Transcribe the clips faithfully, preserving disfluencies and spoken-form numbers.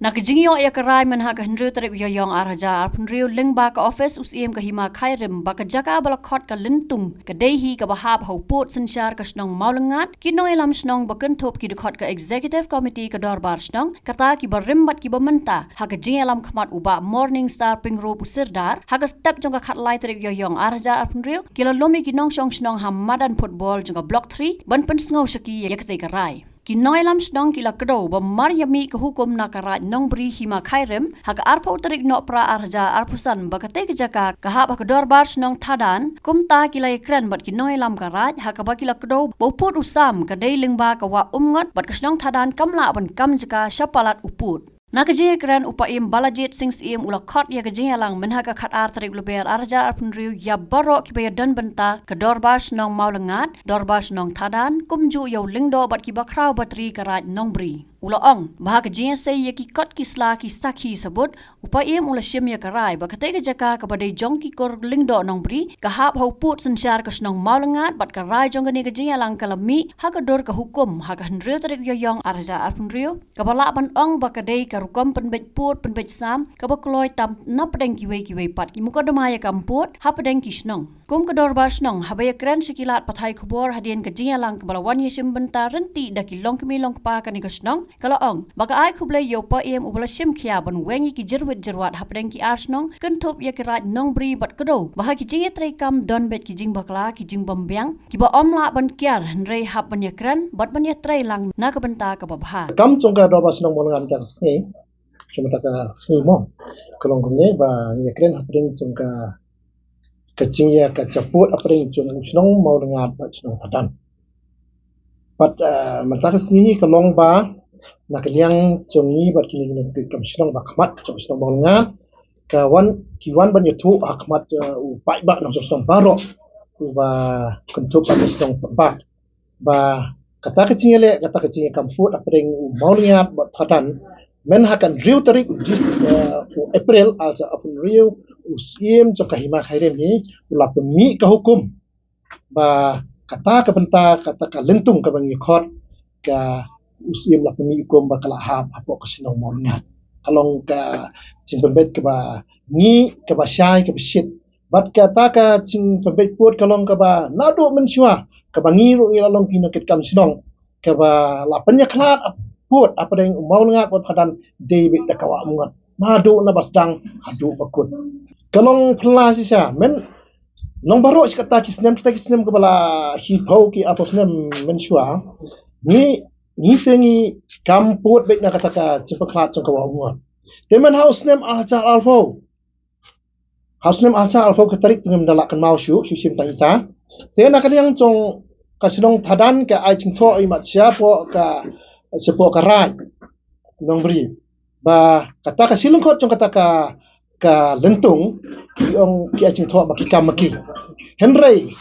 Ha ka jingïoh ïa ka rai mynha ka hynriew tarik u Ïaïong ar hajar arphew hynriew lyngba ka office u Syiem ka Hima Khyrim ba ka jaka ba la khot ka Lyntung ka dei hi kaba hap ha u pud synshar ka shnong Mawlyngad, ki nongïalam shnong ba kynthup ki dkhot ka Executive Committee ka Dorbar Shnong, kata kiba rim bad kiba mynta, ha ka jingïalam khmat u Bah Morning Star Pyngrope u Sirdar, ha ka step jong ka khatlai tarik u Ïaïong ar hajar arphew hynriew, ki la lum ïa ki nongshong shnong ha madan football jong ka Block three ban pynsngew sha ki ïa katei ka rai. Ki nongïalam shnong ki la kdew ba mar ïa mih ka hukum na ka Raid Nongbri Hima Khyrim ha ka arphew tarik Nohprah ar hajar arphew san ba katei ka jaka ka hap ha ka Dorbar Shnong Thadan, kumta ki la ïakren bad ki nongïalam ka Raid ha kaba ki la kdew ba u pud u sam ka dei lyngba ka Wah Umngot bad ka shnong Thadan kam lah ban kam jaka sha palat u pud. Na ka jingïakren u Paiem Balajied Singh Syiem u la khot ïa ka jingïalang mynha ka khatar tarik u Lber ar hajar arphew hynriew ïa baroh kiba ïadon bynta ka Dorbar Shnong Mawlyngad, Dorbar Shnong Thadan, kumjuh ïa u Lyngdoh bad kiba khraw batri ka Raid Nongbri. U la ong ba ha ka jingïasei ïa ki kot ki sla ki sakhi sabut, u Paiem u la shim ïa ka rai ba katei ka jaka kaba dei jong ki kur Lyngdoh Nongbri ka hap ha u pud synshar ka shnong Mawlyngad bad ka rai jong kane ka jingïalang ka la mih ha ka dur ka hukum ha ka hynriew tarik u Ïaïong ar hajar arphew hynriew, kaba lah ban ong ba ka dei ka rukom pynbeit pud pynbeit sam kaba kloi tam na pdeng kiwei kiwei pat ki mukotduma ïa kam pud hapdeng ki shnong. Kum ka Dorbar Shnong, haba ïakren sha ki lad pathai khubor hadien ka jingïalang kaba la wan ïashim bynta ryntih da ki longkmie longkpa kane ka shnong, ka la ong ba ka ai khublei ïa u Paiem uba la shim khia ban weng ïa ki jyrwit jyrwat hapdeng ki ar shnong kynthup ïa ki Raid Nongbri bad kdew ba ha ki jingïatreikam don beit ki jingbakla, ki jingbymbiang kiba ym lah ban kiar, hynrei hap ban ïakren bad ban ïatreilang na ka bynta kaba bha. Kam jong ka Dorbar Shnong Mawlyngad ka sngi, ka mynta ka sngi mo, ka long kumne ba ngi ïakren hapdeng jong ka, ka jingïa ka jingpud hapdeng jong u shnong Mawlyngad bad shnong Thadan. Bad, eh, mynta ka sngi ka long ba na ka liang jong ngi bad kine ki nongtrei kam shnong ba khmat jong u shnong Mawlyngad, ka wan, ki wan ban ïathuh ha khmat, eh, u paidbah nongshong shnong baroh uba kynthup bad u shnong Pyrbat ba kata ka jingïaleh, kata ka jingïakam pud hapdeng u Mawlyngad bad Thadan, mynha ka hynriew tarik u Dis, eh, u April ar hajar arphew hynriew, u Syiem jong ka Hima Khyrim hi u la pynmih ka hukum ba kata ka bynta, kata ka Lyntung kaba ngi khot, ka u Syiem la pynmih hukum ba ka la hap hapoh ka shnong Mawlyngad. Ka long ka jingpynbeit kaba ngi, kaba shai, kaba shit. Bad kata ka jingpynbeit pud ka long kaba naduh mynshuwa, kaba ngi ruh ngi la long ki nongkitkam shnong, kaba la pynïakhlad pud hapdeng u Mawlyngad bad Thadan dei beit da ka Wah Umngot, naduh naba sdang haduh ba kut. Ka long phylla shisha, men long baroh shi kata ki snem, kita ki snem kaba la shiphew ki arphew snem mynshuwa, ngi, ngi te ngi kam pud beit na kata ka jingpynïakhlad jong ka Wah Umngot. Te mynha u snem ar hajar arphew, ha u snem ar hajar arphew ka tarik te ngim da lah kynmaw shuh, shu shim tang ita. Te na ka liang jong ka shnong Thadan ka ai jingthoh imat shapoh ka, shapoh ka Raid Nongbri ba kata ka shi lyngkhot jong kata ka, ka Lyntung, ki ong ki ai jingthoh ba ki kam ma ki. Hynrei,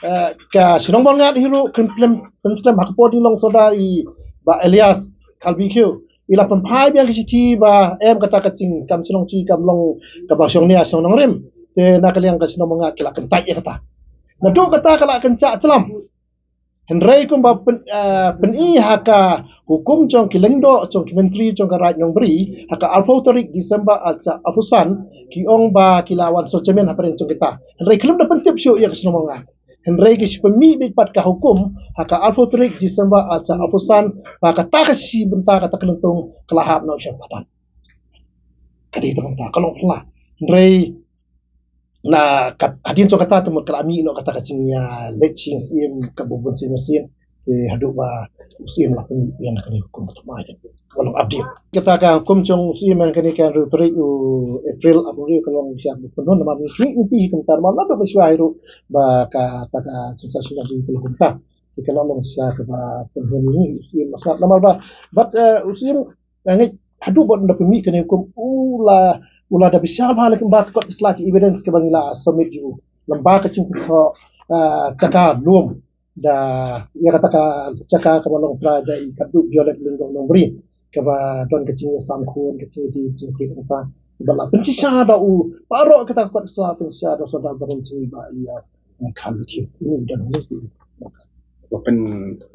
eh, ka shnong Mawlyngad hi ruh kan pynslem, pynslem ha ka por ding long sordar i Bah Elias Khalbikiew, i la pynphai biang ka shithi ba em kata ka jingkam shnong, shi kam long kaba shong nia shong nongrim. Te na ka liang ka shnong Mawlyngad ki la kyntait ïa kata. Naduh kata ka la kynjah jlam. Hynrei kumba pyn, eh, pyni ha ka hukum jong ki lyngdoh, jong ki myntri jong ka Raid Nongbri ha ka arphew tarik December ar hajar arphew san, ki ong ba ki la wan sngewthuh hapdeng jong kita. Hynrei khlem da pyntip shuh ïa ka shnong Mawlyngad. Hynrei ki shu pynmih beit pat ka hukum ha ka arphew tarik December ar hajar arphew san ba kata ka shi bynta, kata ka Lyntung ka la hap noh sha Thadan. Ka dei ta bynta, ka long phylla. Hynrei na kat, hadien jong kata te mut ka la mih noh kata ka jingïaleit shisien kaba bun sien sien. Te haduh ba u Syiem la pynmih ïa kane ka hukum, kata ma ka long update. Kata ka hukum jong u Syiem ïa kane ka hynriew tarik u April arphew hynriew ka long shisha ba pynhun, namar ngi kynti hi kumta, namar naduh mynshuwa hi ruh ba kata ka jingsa shisha ka long kumta. Te ka long shisha kaba pynhun ïa u Syiem, namar ba, bad, eh, u Syiem nga ngeit haduh ba u da pynmih kane ka hukum u la, u la da bishar bha leh kumba ka kot ka sla, ki evidence kaba ngi la submit ïa u, lem bad ka jingpynthoh, ah, jaka lum da ïa kata ka jaka kaba long trai da i Khatduh Violet Lyngdoh Nongbri, kaba don ka jingïasam khun, ka jingïadei, ka jingïakynduh, kaba la pynshisha da u, baroh kata ka kot ka sla pynshisha da u Sordar Baron Sri Bah Elias Khalbikiew. Ini don ini. Ba pyn,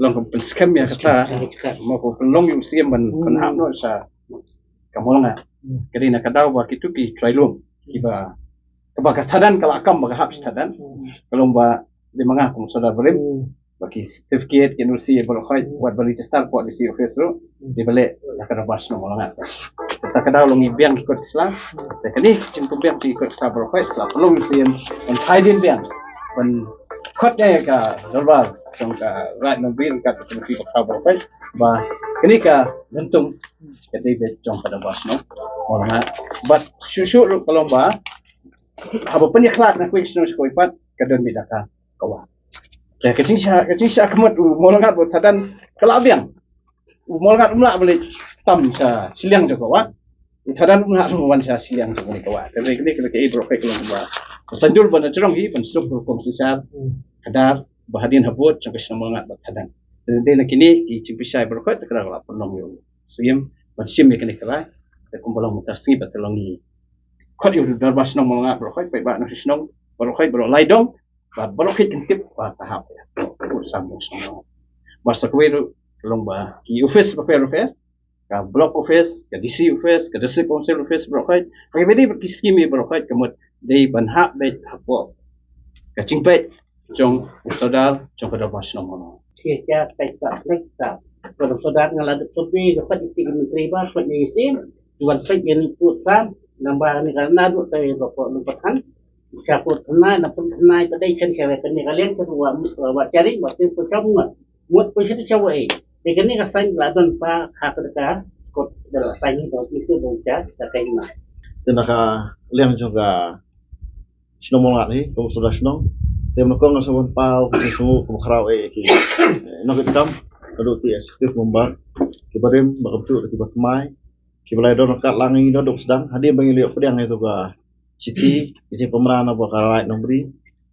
long ka pynskhem ïa kata, mo, ba pynlong ïa u Syiem ban, hmm, pynhap noh sha. ka Mawlyngngat. Ka dei na ka daw ba kitu ki trai lum kiba, kaba ka Thadan ka la kam ba ka hap sha Thadan. Ka long ba dei ma nga kum u Sordar barim ba ki certificate ki N O C baroh khoit wat ban register hapoh D C office ruh dei ba leh da ka Dorbar Shnong Mawlyngngat. Te ka daw long i biang ki kot ki sla. Te kane ki jingpynbiang ki kot ki sla baroh khoit ka la pynlong i Syiem ban phai dien biang ban khot ïa ka dorbar jong ka Raid Nongri ryngkat ka Komiti Bakhraw baroh khoit ba kane ka Lyntong ka dei beit jong ka Dorbar Shnong Mawlyngngat. Bad shuh shuh ruh ka long ba haba pynïakhlad na kawei ka shnong sha kawei pat ka don beit da ka ka wah. Te ka jingshah, ka jingshah ka mut u Mawlyngngat bad u Thadan ka la biang. U Mawlyngngat um lah ban leit tam sha shiliang jong ka wah. U Thadan um lah ban wan sha shiliang jong ka wah. Te kane, kane, kane ka ei baroh khoit ka long ba ka sandul ban jrong hi ban suk rukom synshar khadar ba hadien habud jong ka shnong Mawlyngngat bad Thadan. Te dei na kine ki jingpynshai baroh khoit te ka la pynlong ïa u Syiem ban shim ïa kane ka rai. Te kumba long mynta sngi ba ka long i khot ïa u Dorbar Shnong Mawlyngngat baroh khoit, paidbah nongshong shnong baroh khoit, baroh lai dong. Ba baroh khoit kin tip ba ka hap ïa u Sam Mawlyngngat. Ba sa kawei ruh ka long ba ki office bapher bapher, ka block office, ka D C office, ka district council office baroh khoit, ha kiba dei ki scheme baroh khoit ka mut dei ban hap beit hapoh ka jingpeit jong u Sordar jong ka Dorbar Shnong Mawlyngngat. Ki cha peit ta peit ta. Ka Sordar nga la dep sopi ka khot ïa ki menteri ba khot ïa ki sim. Wan peit ïa ni put sam. Namba ni ka na duk tai ba ko nang pathan. Sha put thnai na put thnai pa dei chen sha wei kane ka liang ka wa wa charing wa tin put chong ngot. Ngot put sha sha wei. Te kane ka sign la don pa ha ka ka kot da la sign ni dok ni tu dong cha ka kai ma. Te na ka liang jong ka shnong Mawlyngngat hi, kum u Sordar shnong. Te mynta kong nga sa wan paw ka jingsngew kum khraw eh ki nongkit kam, ka dei ki executive member, ki barim, ba kumjuh ki bathymmai, ki ba la ïadon ryngkat lang ngi noduk sdang, hadien ba ngi la ïoh pdiang ïa tu ka shithi, ki jingpynbna na ba ka Raid Nongri,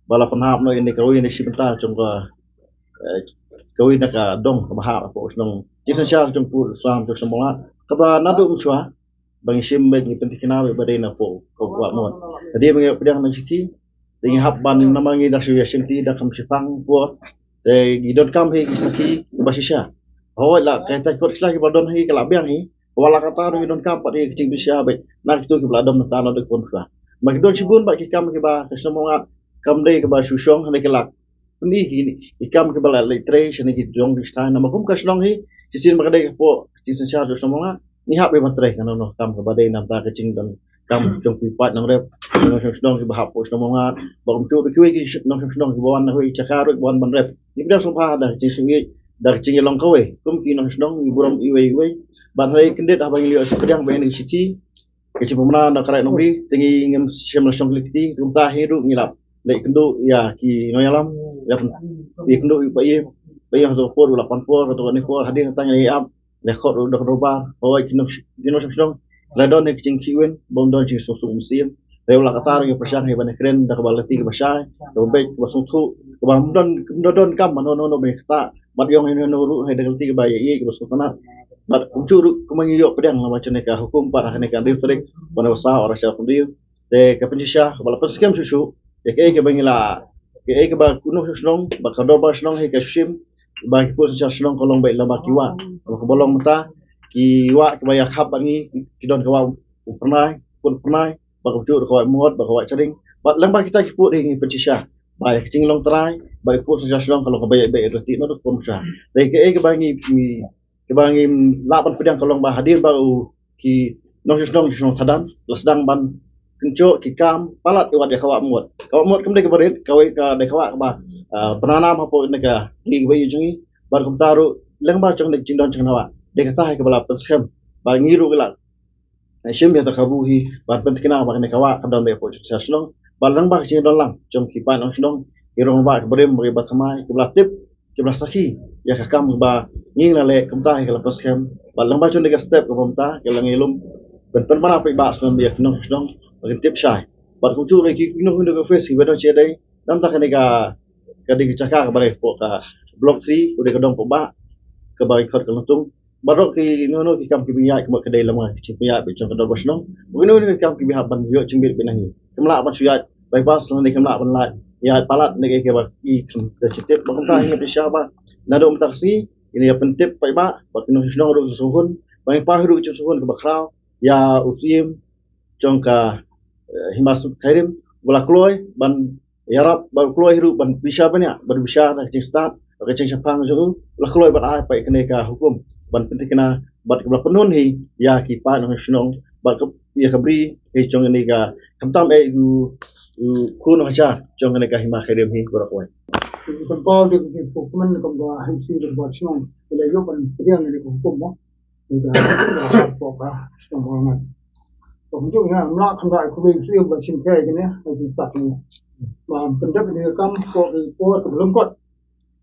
ba la pynhap noh ïa kawei na shi bynta jong ka, eh, kawei na ka dong kaba hap hapoh shnong. Jingsynshar jong pud u Sam jong shnong Mawlyngngat, kaba naduh mynshuwa, ba ngi shim beit ngi pynthikna beit ba dei na pdeng ka Wah Mot. Hadien ba ngi ïoh pdiang na shithi, te ngi hap ban namar ngi da shu ïa shim ti da kam shipang por. Te ngi donkam hi ki sakhi ba shisha. Hooid la kaei ta kot sla kiba don hi ka la biang hi. Wat la katta ruh ngi donkam pat hi ka jingbishar beit na kito kiba la dom na ta na dei ka pun shuwa. Ma ki don shibun ba ki kam kiba ka shnong Mawlyngngat kam dei kaba shu shong ha ne ki lak. Pyni ki, ki kam kiba la leit trei shane ki jong ki stai, namar kum ka shnong hi shisien ba ka dei ka pdeng ka jingsynshar jong shnong Mawlyngngat, ngi hap ban trei kano kano kam kaba dei na bynta ka jingdonkam jong ki paid nongrep, nongshong shnong kiba hap hapoh shnong Mawlyngngat, ba kumjuh ruh kiwei ki nongshong shnong kiba wan na kiwei ki jaka ruh kiba wan ban rep. Ngi pdiang sngewbha da ka jingsngewbha, da ka jingïalong kawei kum ki nongshong shnong, ngi burom iwei iwei. Bad hynrei kyndit haba ngi la ïoh pdiang ba ngi shithi, ka jingpynbna na ka Raid Nongri, te ngi ngim shym la shong kylli kti, kumta hi ruh ngi la leit kynduh ïa ki nongïalam, ïa pyn-, ïa kynduh ïa pa ïa, pa ïa hato por u la pan por, hato ne por, hadien tang ïa ap, leh khot ruh da ka dorbar, hooid ki nong, ki nongshong shnong la don ïa ka jingkhih win, bym don jingsuk suk mynsiem. Te u la katta ruh ngi pyrshang hi ban ïakren da kaba lynti kaba shai, kaba beit kaba sngewthuh, kaba ym don, ym don kam mano mano ban ïa ktah, bad ïong ïano ïano ruh hi da ka lynti kaba ïa ïeit kaba sngewtynnat. Bad kumjuh ruh kumba ngi ïoh pdiang na ba jong ka hukum bad ha kane ka hynriew tarik, bad na ba saw ar hajar arphew hynriew. Te ka pynshisha kaba la pynskhem shuh shuh ïa kaei kaba ngi la, kaei kaba u nongshong shnong bad ka dorbar shnong hi ka shu shim, ba ki pud synshar shnong ka long beit lyngba ki wah. Kaba, kaba long mynta ki wah kiba ïa khap bad ngi ki don ka wah u Pyrnai, pud Pyrnai, bad kumjuh ka wah Mot, bad ka wah Charing, bad lyngba kita ki pud hi ngi pynshisha ba ïa ka jinglong trai bad ki pud synshar shnong ka long kaba ïaid beit ïaid ryntih na duk pud synshar. Te kaei kaba ngi, ngi kaba ngim lah ban pdiang ka long ba hadien ba u ki nongshong shnong, shnong Thadan la sdang ban kynjoh ki kam palat ïa wat ïa ka wah Mot. Ka wah Mot kam dei kaba rit, kawei ka dei ka wah kaba, ah, bna nam hapoh ne ka ri kaba ïeit jong ngi. Bad kumta ruh lyngba jong ne ka jingdon jong ka wah, dei kata hi kaba la pynskhem ba ngi ruh ki la shim ïa ta kabu hi ban pynthikna ba kane ka wah ka don beit hapoh jingshah shnong. Bad lyngba ka jingdon lang jong ki paid nongshong shnong, ki rangbah, ki barim, ki bathymmai, kiba la tip, kiba la sakhi ïa ka kam ba ngi la leh, kumta hi ka la pynskhem. Bad lyngba jong ka step kaba mynta ka la ngi lum ban pynbna paidbah shnong ïa ki nongshong shnong ba kin tip shai. Bad kumjuh ruh ki nongshong shnong ka office kiba don sha dei, namar kane ka, ka dei ka jaka kaba dei hapoh ka Block three, ka dei ka dong paidbah kaba ki khot ka Lyntong. Baroh ki, no, no, ki kam kiba ïaid, ka mut ka dei lem ka jingpynïaid beit jong ka dorbar shnong. Bad kino kino ki kam kiba hap ban ïoh jingbit beit na ngi, kim lah ban shu ïaid bypass lane kim lah ban lait ïaid palat ne kiba ki kam da jingtip. Bad kumta hi nga pyrshah ba naduh mynta ka sngi ngin ïa pyntip paidbah bad ki nongshong shnong ruh ki sngewhun, ba ngin pynpaw hi ruh ka jingsngewhun kaba khraw. ïa u Syiem jong ka, eh, Hima Khyriem, ba la kloi ban ïarap, ba la kloi hi ruh ban bishar bniah, ban bishar da ka jingstad, da ka jingshemphang jong u, la kloi ban ai pat ïa kane ka hukum ban pynthikna bad ka ba la pynhun hi ïa ki paid nongshong shnong bad ka, ïa ka bri ka jong kane ka, khamtam eh u, u khun nongshong jong kane ka Hima Khyriem hi baroh kawei. Pynpaw da ka jingsngewkmen kum ka Hima Khyriem, ka ba shnong ka la ïoh ban pdiang ïa ka hukum mo. Ïa ka, ïa ka, ïa ka, shnong ba ngan. Kumjuh ïa, mla kham da ai khublei ïa u Syiem ba shim khia ïa kane ka jingstad ne. Ba pyndep ïa ka kam ko, ko ka lyngkot.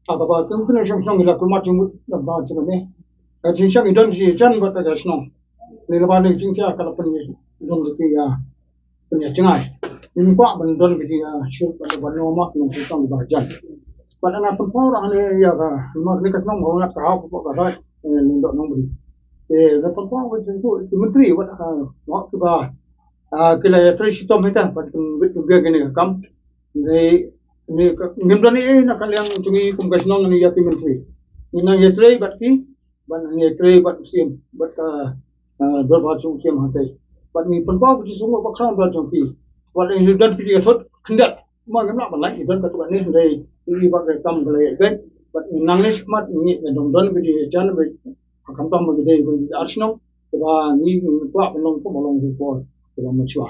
Ha kaba kum kine shong shong ïa la kulmar jingmut da ba jingmane. Ka jingshang i don shi jan bad ka shnong. Ni la ba ni jingkhia ka la pynïadon ïa ki ïa pynïajngai. Ngim kwah ban don ka jingïashim bad ban ïoh mak nongshong shnong ba jan. Bad nga pynpaw ruh hangne ïa ka, mak ni ka shnong ba ngat ka hok ka hok ka hok, eh, Lyngdoh Nongbri. Eh, nga pynpaw ka jingkyrkhu ki myntri bad, ah, hok kiba, ah, ki la ïatrei shitom hi ta bad kin bit kin biang kane ka kam. Ni, ni ka, ngim don ei ei na ka liang jong ngi kum ka shnong ni ïa ki myntri. Ngi nang ïatrei bad ki, bad ngi ïatrei bad u Syiem, bad ka, ah, dorbar jong u Syiem hangtei. Bad ngi pynpaw ka jingsngewnguh ba khraw bad jong ki. Bad ngi don ki jingïathut khyndiat. Ma ngim lah ban lait, ngi don ka tuan ni hynrei ngi bad ka kam ka la ïaibeit. Bad ngi nang ne shikmat ngi ngi don don ka jingïajan bad khamtam ba ngi dei ba ngi ar shnong. Kaba ngi ngi kwah ban long kum ba long ki por kaba mynshuwa.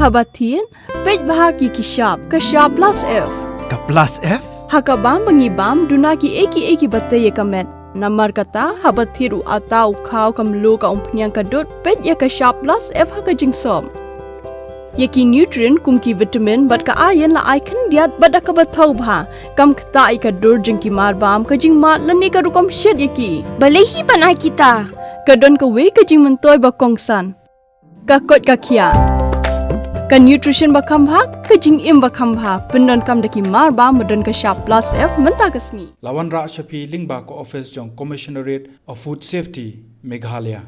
Haba thied, peit bha ki ki shap, ka shap plus F. Ka plus F? Ha ka bam ba ngi bam, duna ki ei ki ei kiba tei ïa ka met. Namar kata, haba thied u atta u khaw ka mluh ka umphniang ka dud, peit ïa ka shap plus F ha ka jingsop. Ïa ki nutrient kum ki vitamin bad ka iron la ai khyndiat bad da kaba thaw bha. Kam ktah ïa ka dur jong ki mar bam, ka jingmad lane ka rukom shet ïa ki. Balei hi ban ai kita? Ka don kawei ka jingmyntoi ba kongsan. Ka koit ka khiah. Ka nutrition ba kham bha, ka jingim ba kham bha. Pyndonkam da ki mar bam ba don ka shap plus F mynta ka sngi. La wanrah sha phi lyngba ka office jong Commissionerate of Food Safety, Meghalaya.